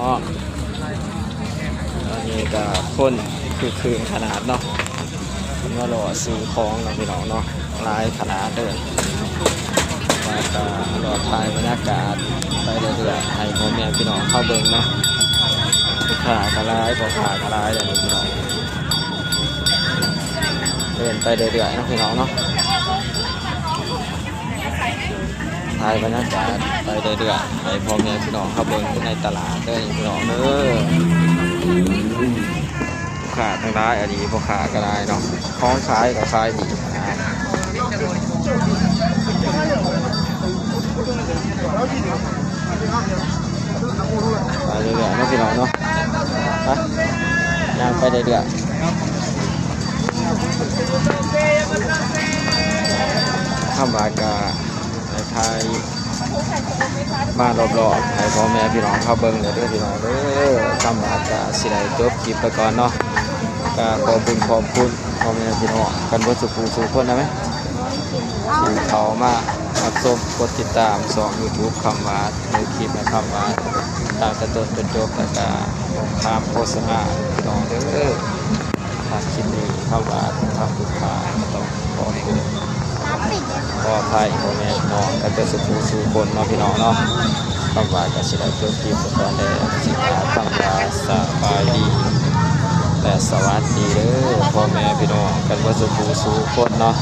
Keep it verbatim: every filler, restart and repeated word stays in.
เนาะ อันนี้ก็คนคือคืนขนาดเนาะ เพิ่นมารอซื้อของเนาะพี่น้องเนาะ หลายขนาดเลย แล้วก็รอถ่ายบรรยากาศไปเรื่อยๆ ให้พ่อแม่พี่น้องเฮาเบิ่งเนาะ ลูกค้าก็หลาย พ่อค้าก็หลายเลยพี่น้อง เดินไปเรื่อยๆเนาะพี่น้องเนาะ ถ่ายบรรยากาศไปเรื่อยๆ ให้พ่อแม่พี่น้องเฮาเบิ่งในตลาดเด้อพี่น้องเด้อ ลูกค้าทั้งหลาย อันนี้พ่อค้าก็ได้เนาะ ของขายก็ขายดี ไปเรื่อยๆเนาะพี่น้องเนาะ ไป ย่างไปเรื่อยๆ คำว่ากะในไทย มารอบๆ ให้พ่อแม่พี่น้องเฮาเบิ่งเด้อพี่น้องเด้อ คำว่ากะสิได้จบคลิปไปก่อนเนาะ ก็ขอบคุณ ขอบคุณพ่อแม่พี่น้องกันเบิดสู่ผู้สู่คนนะแม่ ที่เข้ามารับชม กดติดตามช่องยูทูบคำว่า ในคลิปนะคำว่า ตั้งแต่ต้นจนจบ แล้วก็ข้ามโฆษณาพี่น้องเด้อ ถ้าคลิปนี้คำว่าทางลูกค้าก็ต้องขอโทษขออภัยพ่อแม่พี่น้องกันเบิดสู่ผู้สู่คนเนาะพี่น้องเนาะ คำว่าก็สิได้จบคลิปไปก่อนเด้อ สิกล่าวคำว่าสบายดี และสวัสดีเด้อ พ่อแม่พี่น้องกันเบิดสู่ผู้สู่คนเนาะ